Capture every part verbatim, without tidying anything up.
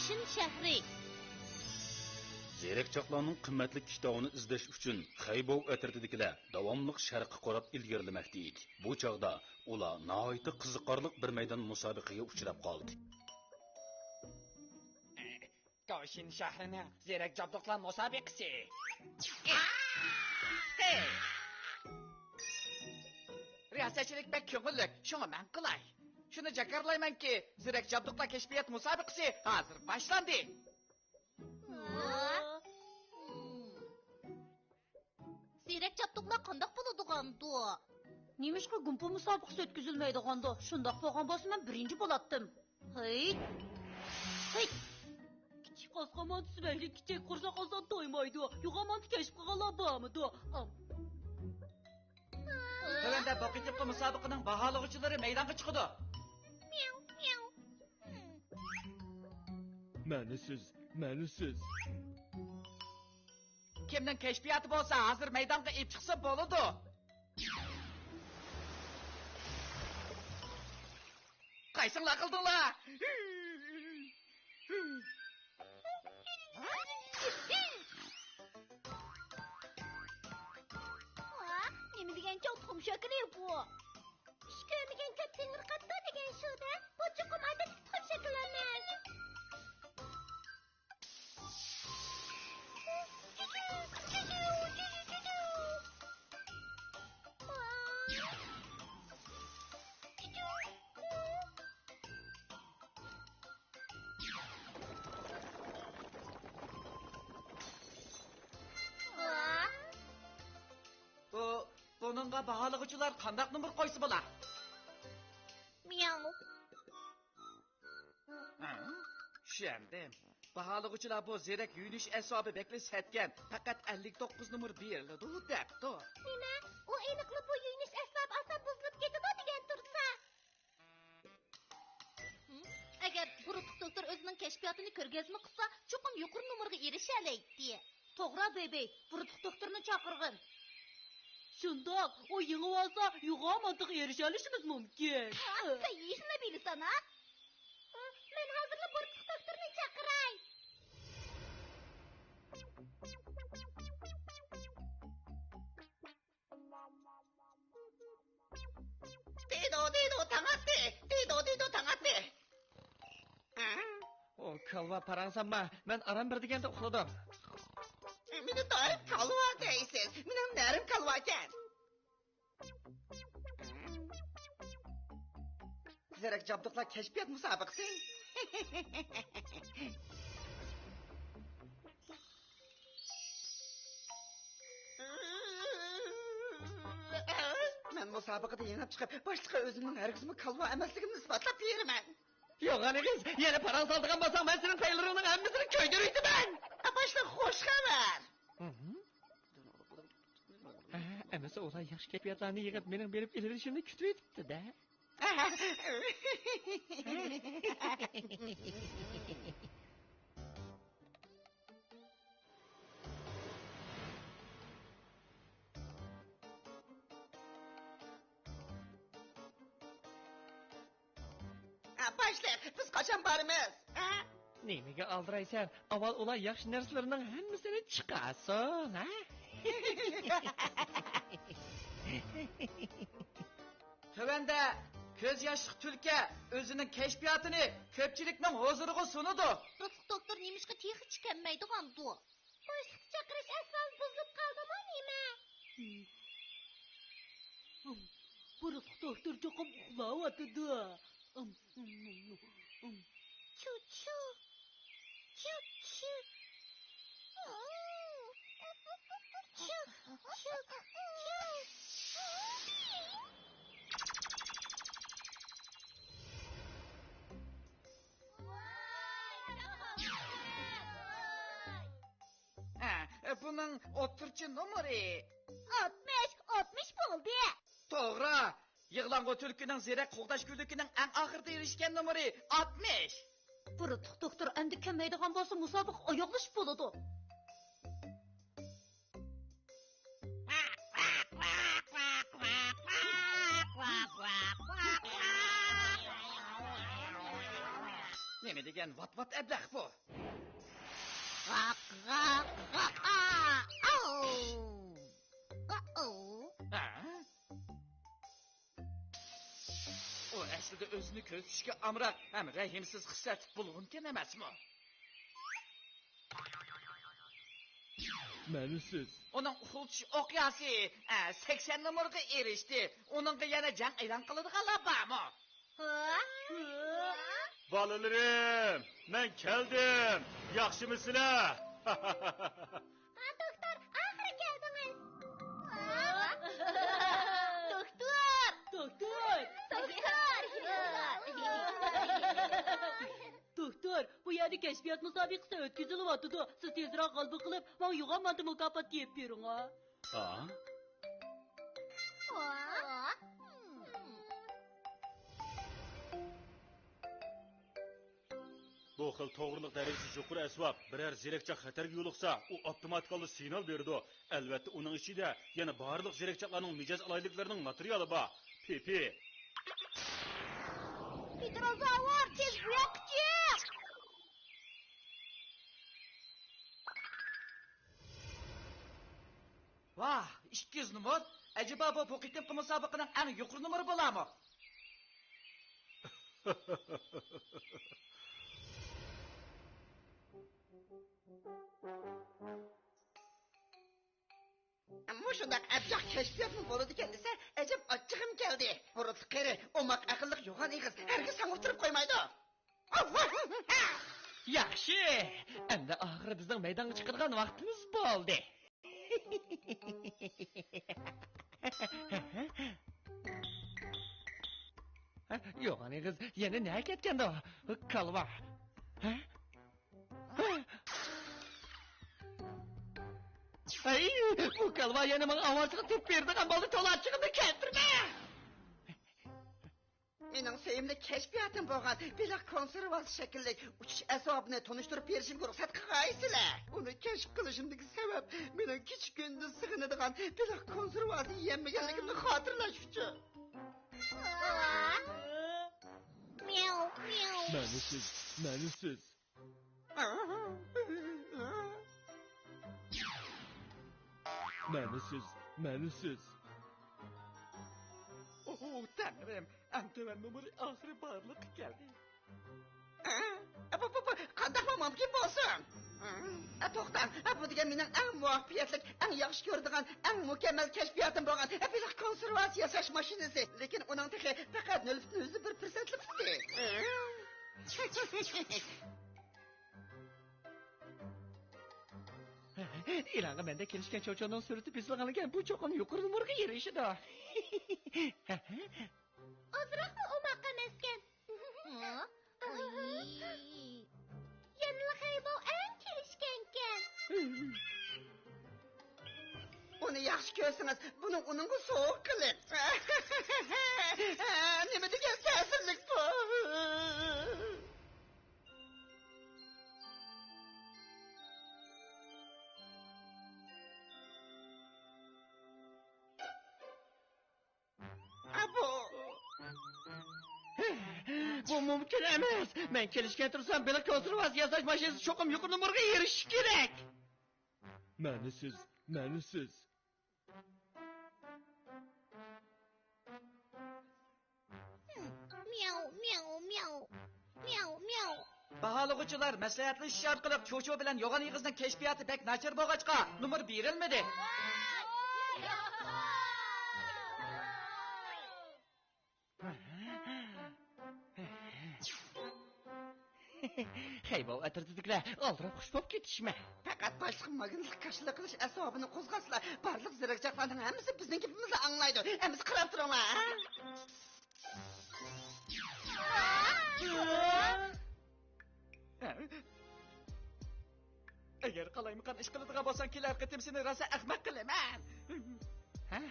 شىن شەھىرى. زېرەكچاقلارنىڭ قىممەتلىك كىتابىنى ئىزدەش ئۈچۈن خەيبوۋ ئەترىتىدىكىلەر داۋاملىق شەرققە قاراپ ئىلگىرىلىمەكتە ئىدى. بۇ چاغدا ئۇلار ناھايىتى قىزىقارلىق بىر مەيدان مۇسابىقىگە ئۇچراپ قالدى. گاۋشىن شەھىرىنىڭ زېرەك جابدۇقلار مۇسابىقىسى. رىياسەتچىلىك بەك كۆڭۈللۈك، شۇڭا مەن قىلاي. شۇنى جاكارلايمەنكى، زېرەك جابدۇقلار كەشپىيات مۇسابىقىسى ھازىر باشلاندى. زېرەك جابدۇقلار قانداق بولىدىغاندۇ؟ نېمىشقا گۇمپا مۇسابىقىسى ئۆتكۈزۈلمەيدىغاندۇ؟ شۇنداق بولغان بولسا، مەن بىرىنچى بولاتتىم. ھەي! ھەي! كىچىك قاسقان مانتا سۈپەيلىك كىچىك قورساق ئالسا تويمايدۇ. يوغان مانتا كەشىپ قىلغانلار بارمىدۇ؟ ئام. تۆۋەندە بۇ قېتىمقى مۇسابىقىنىڭ باھالىغۇچىلىرى مەيدانغا چىقىدۇ. مياۋ، مياۋ. مەنىسىز، مەنىسىز. كىمنىڭ كەشپىياتى بولسا، ھازىر مەيدانغا ئېلىپ چىقسا بولىدۇ. قايسىڭلار قىلدىڭلار؟ ۋا، نېمە دېگەن چوڭ تۇخۇم شەكلى بۇ؟ چۈش كۆرمىگەن كۆپ تېڭىرقاپتۇ دېگەن شۇ-دە. بۇ چوقۇم ئادەتتىكى تۇخۇم شەكلى ئەمەس. بۇ، بۇنىڭغا باھالىغۇچىلار قانداق نومۇر قويسا بولا؟ مياۋ. ھە، چۈشەندىم. باھالىغۇچىلار بۇ زېرەك يۇيۇنۇش ئەسۋابى بەكلا سەتكەن، پەقەت ئەللىك توققۇز نومۇر بېرىلىدۇ دەپتۇ. نېمە؟ ئۇ ئېنىقلا بۇ يۇيۇنۇش ئەسۋابى ئاسان بۇزۇلۇپ كېتىدۇ دېگەن تۇرسا. ئەگەر بۇرۇتلۇق دوكتور ئۆزىنىڭ كەشپىياتىنى كۆرگەزمە قىلسا، چوقۇم يۇقىرى نومۇرغا ئېرىشەلەيتتى. توغرا، بېبى، بۇرۇتلۇق دوكتورنى چاقىرغىن. شۇنداق، ئۇ يېڭىۋالسا، يوغان مانتىغا ئېرىشەلىشىمىز مۇمكىن. ھە، سەن ھېچنېمە بىلىسەن، ھە؟ مەن ھازىرلا بۇرۇتلۇق دوكتورنى چاقىراي. دىدو، دىدو، تاڭ ئاتتى! دىدو، دىدو، تاڭ ئاتتى! ئۇ كالۋا پاراڭسامما، مەن ئاران بېرىدىغاندا ئۇخلىدىم. مېنى دائىم كالۋا دەيسىز، مېنىڭ نەرىم كالۋاكەن. زېرەك جابدۇقلار كەشپىيات مۇسابىقىسى. مەن مۇسابىقىدە يېڭىپ چىقىپ، باشلىققا ئۆزۈمنىڭ ھەرگىزمۇ كالۋا ئەمەسلىكىمنى ئىسپاتلاپ بېرىمەن. يوغان ئېغىز، يەنە پاراڭ سالىدىغان بولساڭ، مەن سېنىڭ پەيلىرىڭنىڭ ھەممىسىنى كۆيدۈرۈۋېتىمەن. باشلىق، خوش خەۋەر! ھە، ئەمىسە ئۇلار ياخشى كەيپىياتلارنى يىغىپ، مېنىڭ بېرىپ ئېلىۋېلىشىمنى كۈتۈۋېتىپتۇ-دە. ھە، باشلىق، بىز قاچان بارىمىز؟ ھە؟ نېمىگە ئالدىرايسەن؟ ئاۋۋال ئۇلار ياخشى نەرسىلىرىنىڭ ھەممىسىنى چىقارسۇن، ھە؟ تۆۋەندە كۆز ياشلىق تۈلكە ئۆزىنىڭ كەشپىياتىنى كۆپچىلىكنىڭ ھۇزۇرىغا سۇنىدۇ. بۇرۇتلۇق دوكتور نېمىشقا تېخىچە كەلمەيدىغاندۇ؟ باشلىقنى چاقىرىش ئەسۋابى بۇزۇلۇپ قالدىمۇ نېمە؟ بۇرۇتلۇق دوكتور چوقۇم ئۇخلاۋاتىدۇ. چۇ، چۇ. چۇ، چۇ. چۇ، چۇ، چۇ. ھە، بۇنىڭ ئوتتۇرىچە نومۇرى؟ ئاتمىش، ئاتمىش بولدى. توغرا. يىغلاڭغۇ تۈلكىنىڭ زېرەك قوغداش گۈللۈكىنىڭ ئەڭ ئاخىرىدا ئېرىشكەن نومۇرى ئاتمىش. بۇرۇتلۇق دوكتور ئەمدى كەلمەيدىغان بولسا، مۇسابىقە ئاياغلىشىپ بولىدۇ. نېمە دېگەن ۋات-ۋات ئەبلەخ بۇ. غاق، غاق، غاق، ئا، ئاۋ. ئاۋ. ھە؟ ئۇ ئەسلىدە ئۆزىنى كۆرسىتىشكە ئامراق ھەم رەھىمسىز خىسلەتلىك بولغىنىكەن ئەمەسمۇ؟ مەنىسىز. ئۇنىڭ ئۇخلىتىش ئوقياسى، ئە، سەكسەن نومۇرغا ئېرىشتى. ئۇنىڭغا يەنە جەڭ ئېلان قىلىدىغانلار بارمۇ؟ ھە؟ بالىلىرىم، مەن كەلدىم. ياخشىمۇسىلەر؟ ھا، دوكتور، ئاخىرى كەلدىڭىز. دوكتور! دوكتور! دوكتور! دوكتور، بۇ يەردە كەشپىيات مۇسابىقىسى ئۆتكۈزۈلۈۋاتىدۇ. سىز تېزرەك غەلىبە قىلىپ، ماڭا يوغان مانتا مۇكاپات يېپىپ بېرىڭ، ھا. ھا؟ بۇ خىل توغرىلىق دەرىجىسى يۇقىرى ئەسۋاب بىرەر زېرەكچاق خەتەرگە يولۇقسا، ئۇ ئاپتوماتىك ھالدا سىگنال بېرىدۇ. ئەلۋەتتە، ئۇنىڭ ئىچىدە يەنە بارلىق زېرەكچاقلارنىڭ مىجەز ئالاھىدىلىكلىرىنىڭ ماتېرىيالى بار. پىپى. پېتروزاۋر، تېز بۇ ياققا چىق! ۋاھ، ئىككى يۈز نومۇر! ئەجەبا بۇ، بۇ قېتىمقى مۇسابىقىنىڭ ئەڭ يۇقىرى نومۇرى بولامۇ؟ مۇشۇنداق ئەبجەق كەشپىياتمۇ بولىدىكەن دېسە، ئەجەب ئاچچىقىم كەلدى. بۇرۇتلۇق قېرى، ئوماق ئەقىللىق يوغان ئېغىز ھەرگىز ساڭا ئۇتتۇرۇپ قويمايدۇ. ياخشى، ئەمدى ئاخىرى بىزنىڭ مەيدانغا چىقىدىغان ۋاقتىمىز بولدى. يوغان ئېغىز يەنە نەگە كەتكەندۇ؟ كالۋا. ھە؟ ھەي، بۇ كالۋا يەنە ماڭا ئاۋارىچىلىق تېپىپ بېرىدىغان بولدى، تولا ئاچچىقىمنى كەلتۈرمە! مېنىڭ سۆيۈملۈك كەشپىياتىم بولغان بېلىق كونسېرۋاسى شەكىللىك ئۇچۇش ئەسۋابىنى تونۇشتۇرۇپ بېرىشىمگە رۇخسەت قىلغايسىلەر. ئۇنى كەشىپ قىلىشىمدىكى سەۋەب مېنىڭ كېچە-كۈندۈز سېغىنىدىغان بېلىق كونسېرۋاسى يېيەلمىگەنلىكىمنى خاتىرىلەش ئۈچۈن. مياۋ، مياۋ. مەنىسىز، مەنىسىز. مەنىسىز، مەنىسىز. ئوھ، تەڭرىم، ئەڭ تۆۋەن نومۇرى ئاخىرى بارلىققا كەلدى. ئە، بۇ، بۇ، بۇ قانداقمۇ مۇمكىن بولسۇن؟ ئە، توختاڭ، ئە، بۇ دېگەن مېنىڭ ئەڭ مۇۋەپپەقىيەتلىك، ئەڭ ياخشى كۆرىدىغان، ئەڭ مۇكەممەل كەشپىياتىم بولغان، ئە، بېلىق كونسېرۋاسى ياساش ماشىنىسى. لېكىن ئۇنىڭ تېخى پەقەت نۆل پۈتۈن يۈزدىن بىر پىرسەنتلىك ئۈستى. ئېلانغا مەندەك كېلىشكەن چوچۇنىڭ سۈرىتى بېسىلغانىكەن، بۇ چوقۇم يۇقىرى نومۇرغا ئېرىشىدۇ. ئازراقمۇ ئوماق ئەمەسكەن. ھە؟ ئاي. يەنىلا خەيباۋ ئەڭ كېلىشكەنكەن. ئۇنى ياخشى كۆرسىڭىز، بۇنى ئۇنىڭغا سوۋغا قىلىڭ. نېمە دېگەن تەسىرلىك بۇ! ئابۇ! بۇ مۇمكىن ئەمەس! مەن كېلىشكەن تۇرسام، بېلىق كونسېرۋاسى ياساش ماشىنىسى چوقۇم يۇقىرى نومۇرغا ئېرىشىشى كېرەك! مەنىسىز، مەنىسىز. مياۋ، مياۋ، مياۋ. مياۋ، مياۋ. باھالىغۇچىلار مەسلىھەتلىشىش ئارقىلىق چۇچۇ بىلەن يوغان ئېغىزنىڭ كەشپىياتى بەك ناچار بولغاچقا، نومۇر بېرىلمىدى. خەيباۋ ئەترىتىدىكىلەر ئالدىراپ خۇش بولۇپ كېتىشمە. پەقەت باشلىق ماگنىتلىق كاشىلا قىلىش ئەسۋابىنى قوزغاتسىلا، بارلىق زېرەكچاقلارنىڭ ھەممىسى بىزنىڭ گېپىمىزنى ئاڭلايدۇ. ئەمىسە قاراپ تۇرۇڭلار. ئەگەر قالايمىقان ئىش قىلىدىغان بولساڭ، كېلەر قېتىم سېنى راسا ئەخمەق قىلىمەن. ھە؟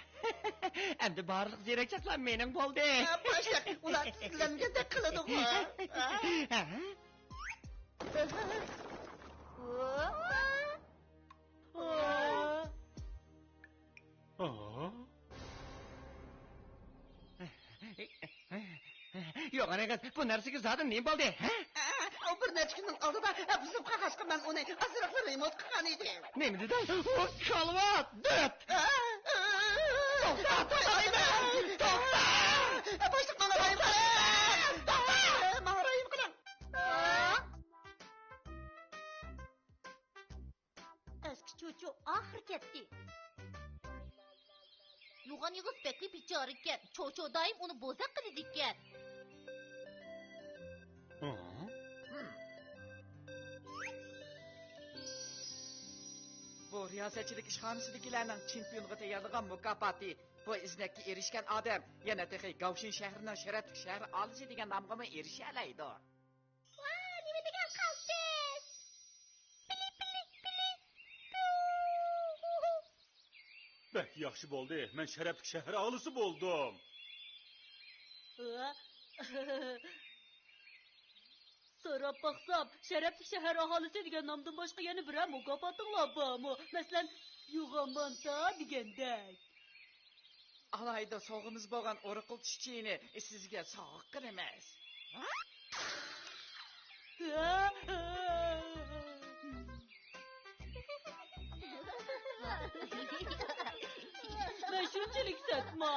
ئەمدى بارلىق زېرەكچاقلار مېنىڭ بولدى. ھە، باشلىق، ئۇلار تىزگىنلەنگەندەك قىلىدىغۇ. ھە؟ يوغان ئېغىز، بۇ نەرسىگە زادى نېمە بولدى، ھە؟ ئە، ئۇ نەچچە كۈندىن ئالدىدا بۇزۇپ قالغاچقا، مەن ئۇنى ئازراقلا رېمونت قىلغان ئىدىم. نېمە دېدىڭ؟ ئۇ كالىۋات! دۆت! توختا، توختايمەن! توختا! باشلىق، ماڭا رەھىم قىلىڭ! توختا! ماڭا رەھىم قىلىڭ! ئەسكى چوچۇ ئاخىرى كەتتى. يوغان يېغىز بەكلا بىچارىكەن. چوچۇ دائىم ئۇنى بوزەك قىلىدىكەن. بۇ رىياسەتچىلىك ئىشخانىسىدىكىلەرنىڭ چېمپىيونغا تەييارلىغان مۇكاپاتى. بۇ ئىزنەككە ئېرىشكەن ئادەم يەنە تېخى گاۋشىن شەھىرىنىڭ شەرەپلىك شەھەر ئالىسى دېگەن نامغىمۇ ئېرىشەلەيدۇ. ۋا، نېمە دېگەن قالتىس! پىلىك، پىلىك، پىلىك. بەك ياخشى بولدى، مەن شەرەپلىك شەھەر ئاھالىسى بولدۇم. ھە؟ سوراپ باقسام، شەرەپلىك شەھەر ئاھالىسى دېگەن نامدىن باشقا يەنە بىرەر مۇكاپاتىڭلار بارمۇ؟ مەسىلەن، يوغان مانتا دېگەندەك. ئالاھىدە سوۋغىمىز بولغان ئورۇقلىتىش چېيىنى سىزگە سوۋغا قىلىمىز. مەن شۇنچىلىك سەتما.